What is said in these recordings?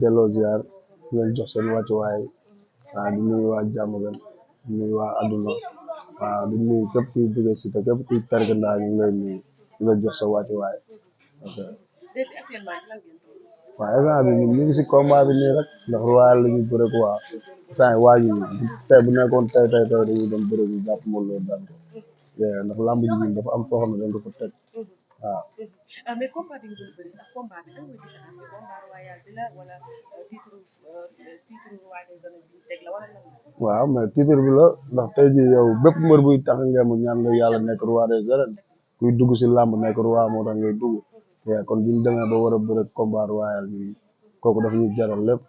delloo ziar di leen jox seen wàccuwaay waaw di nuyu waa Diamaguène di nuyu waa adduna waaw di nuyu képp kuy bëgg Siteu képp kuy tarkindaa ñu ngi lay nuyu di la jox sa wàccuwaay ok waaw instant bi ñun ñu ngi si combat bi nii rek ndax royal la ñuy bëre quoi instant yi waa ji tey bu nekkoon tey dañuy dem bëre bi jàpp Modou Lo daan ko ndax lamb ji ñun dafa am foo xam ne dañ ko fa teg waaw. mais combat bi nga doon bëri ndax combat bi lan mooy différence bi combat royal bi la wala titre roi des arènes bi teg la wala lan la. waaw mais titre bi la ndax tey jii yow bépp mbër buy tax ngeen mu ñaan nga yàlla nekk roi des arènes kuy dugg si làmb nekk roi moo tax ngay dugg kon bu ñu demee ba war a bëre combat royal bi kooku daf ñuy jaral lépp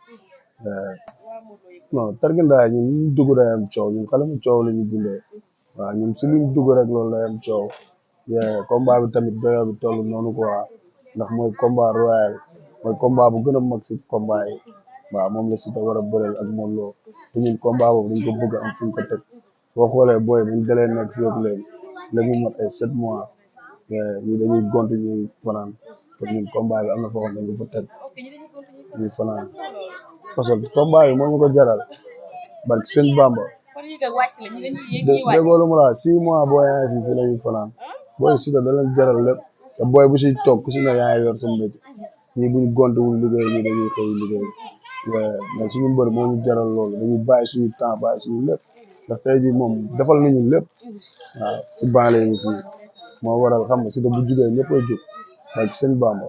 non tarkindaa ñun ñu dugg day am coow ñun xale mu coow la ñu dundee waaw ñun si luñ dugg rek loolu day am coow combat bi tamit doyoo bi toll noonu quoi ndax mooy combat royal mooy combat bu gën a mag si combat yi waaw moom la Siteu war a bëreel ak Modou Lo te ñun combat boobu dañ ko bëgg am fu ñu ko teg boo xoolee booy buñ dalee nekk fii ak léegi mat ay 7 mois ñi dañuy gont ñuy fanaan te ñun combat bi am na foo xam ne dañ ko fa teg ñuy fanaan parce que combat bi moo ñu ko jaral barke seen Bamba déggoo lu mu la 6 mois boo yaa ngi fi la ñuy fanaan booy Siteu da leen jaral lépp te booy bu si toog ku si ne yaa ngi yor sa métier ñii buñ gontuwul liggéey ñii dañuy xëy liggéey mais suñu mbër moo ñu jaral loolu dañuy bàyyi suñu temps bàyyi suñu lépp ndax tey jii moom defal nañu lépp waaw si banlieue yi fii moo waral xam nga Siteu bu jugee ñëpp a jug ak seen Bamba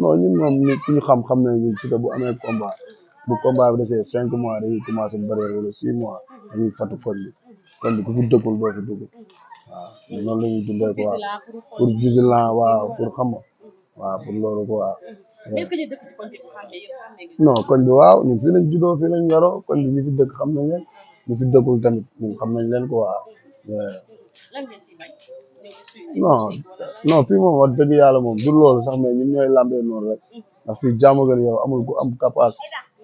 non ñun moom nit suñu xam ne ñun Siteu bu amee combat bi desee 5 mois dañuy commencé barrière wala 6 mois dañuy fatu kon bi ku fi dëkkul doo fi dugg waaw noonu la ñuy dundee quoi pour vigilant waaw pour xam nga waaw pour loolu quoi non koñ bi waaw ñun fii lañ juddoo fii lañ yaroo koñ bi ñu fi dëkk xam nañ leen ñu fi dëkkul tamit ñun xam nañ leen quoi non fii moom wax dëgg yàlla moom du loolu sax mais ñun ñooy lambee noonu rek ndax fii Diamaguène yow amul ku am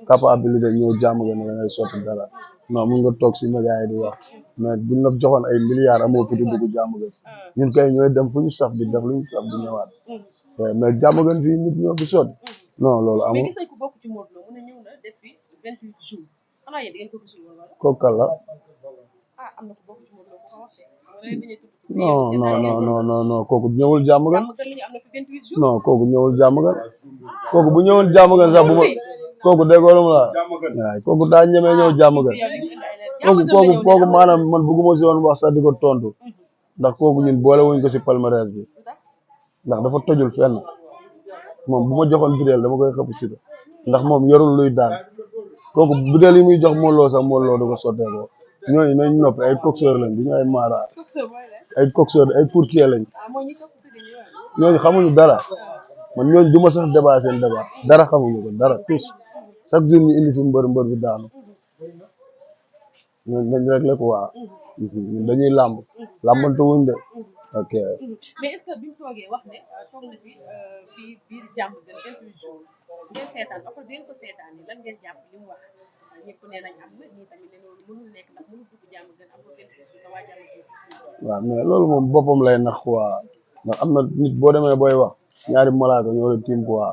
capacité ñëw Diamaguène da ngay sotti dara non mun nga toog si média yi di wax mais buñ la joxoon ay milliards amoo fi di dugg Diamaguène ñun kay ñooy dem fu ñu saf di def lu ñu saf di ñëwaat mais Diamaguène fii nit ñoo fi sotti non loolu amul. kooku kan la. non kooku ñëwul Diamaguène non kooku ñëwul Diamaguène kooku bu ñëwoon Diamaguène sax bu ma kooku déggoo la waaye kooku daa ñemee ñëw Diamaguène kooku maanaam man bëgguma si woon wax sax di ko tontu ndax kooku ñun boole wuñ ko si palmarès bi ndax dafa tojul fenn moom bu ma joxoon bideel dama koy xëpp Siteu ndax moom yorul luy daan kooku bideel yi muy jox Modou Lo sax Modou Lo du ko sotteekoo ñooñu nañ noppi ay coxeur lañ du ñu ay maara ay coxeur ay courtier lañ ñooñu xamuñu dara man ñooñu du ma sax débat seen débat dara xamuñu ko dara tous chaque jour ñu indi fi mbër bi daanu ñooñu dañ rek la quoi ñun dañuy làmbante wuñ de ok. mais est-ce que bi mu toogee wax ne toog na fi fii biir Diamaguène 28 jours ngeen seetaan après bi ngeen ko seetaanee lan ngeen jàpp li mu wax ñëpp nee nañ am na ñii tamit ne loolu mënul nekk ndax mënul dugg Diamaguène am ko 28 jours te waa Diamaguène. waaw mais loolu moom boppam lay nax quoi ndax am na nit boo demee booy wax ñaari malaaka ñoo la tiim quoi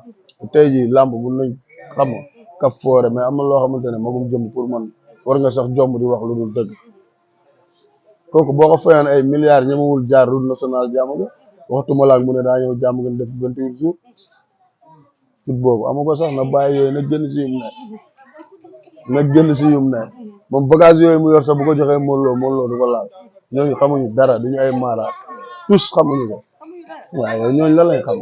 tey jii làmb mun nañ xam nga kaf foore mais am na loo xamante ne magum jëm pour man war nga sax jomb di wax lu dul dëgg. kooku boo ko fayoon ay milliards ñemewul jaar route nationale Diamaguène waxtuma laak mu ne daa ñëw Diamaguène def 28 jours fit boobu amu ko sax na bàyyi yooyu na génn si yum ne moom bagage yooyu mu yor sax bu ko joxee Modou Lo du ko laal ñooñu xamuñu dara duñu ay maara tous xamuñu ko waaye ñooñu lan lañ xam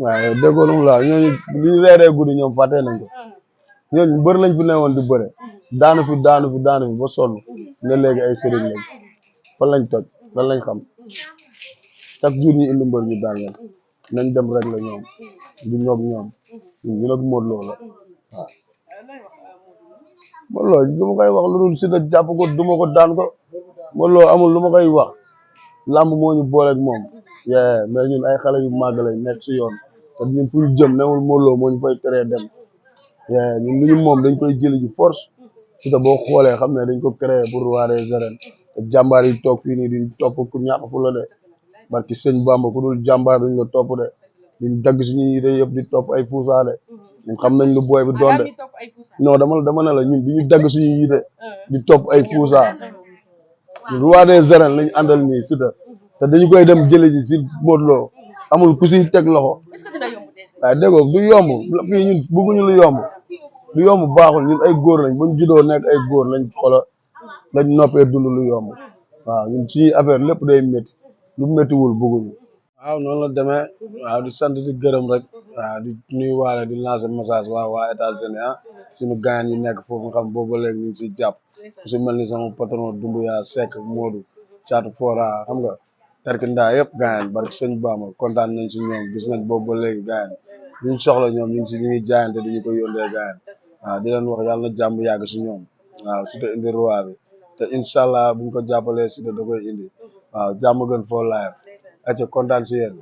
waaye déggoo lu mu la ñooñu li ñu reeree guddi ñoom fàttee nañ ko ñooñu bëri lañ fi newoon di bëre daanu fi ba sonn ne léegi ay sëriñ lañ fan lañ toj lan lañ xam chaque jour ñu indi mbër ñu daan leen nañ dem rek la ñoom du ñoog ñoom ñu nag Modou Lo la waaw Modou Lo lu ma koy wax lu dul Siteu jàpp ko duma ko daan ko Modou Lo amul lu ma koy wax làmb moo ñu booleeg moom mais ñun ay xale yu màgg lañ nekk si yoon te ñun fu ñu jëm newul Modou Lo moo ñu fay teree dem ñun lu ñu moom dañ koy jëli ji force Siteu boo xoolee xam ne dañ ko créé pour roi des arènes te jàmbaar yi toog fii nii di topp ku ñàkk fu la de barki sëñ Bamba ku dul jàmbaar duñ la topp de duñ dagg suñu yite yëpp di topp ay fuusaade ñun xam nañ lu booy bi doon de non dama ne la ñun du ñu dagg suñu yite di topp ay fuusaa ñun roi des arènes lañ àndal nii Siteu te dañu koy dem jële ji si Modou Lo amul ku siy teg loxo waaye déggoo du yomb fii ñun bëgguñu lu yomb baaxul ñun ay góor lañ buñ juddoo nekk ay góor lañ xola lañ noppee dund lu yomb waaw ñun suñuy affaire lépp day métti lu méttiwul bëgguñu waaw noonu la demee waaw di sant di gërëm rek waaw di nuyu waale di lancer message waa États-Unis suñu gaañ yi nekk foofu nga xam boobu ba léegi ñu ngi siy jàpp ku si mel ni sama patron Dumbuya Seck Modou Caatu Fora xam nga Tarkinda yëpp gaañ barke sëñ Bamba kontaan nañ si ñoom gis nañ boobu ba léegi gaañ ñu soxla ñoom ñu ngi jaayante di ñu ko yóndee gaañ waaw di leen wax yàlla na jàmm yàgg si ñoom waaw Siteu indi roi bi te incha allah buñ ko jàppalee Siteu da koy indi waaw jàmm gën foo live acca kontaan si yéen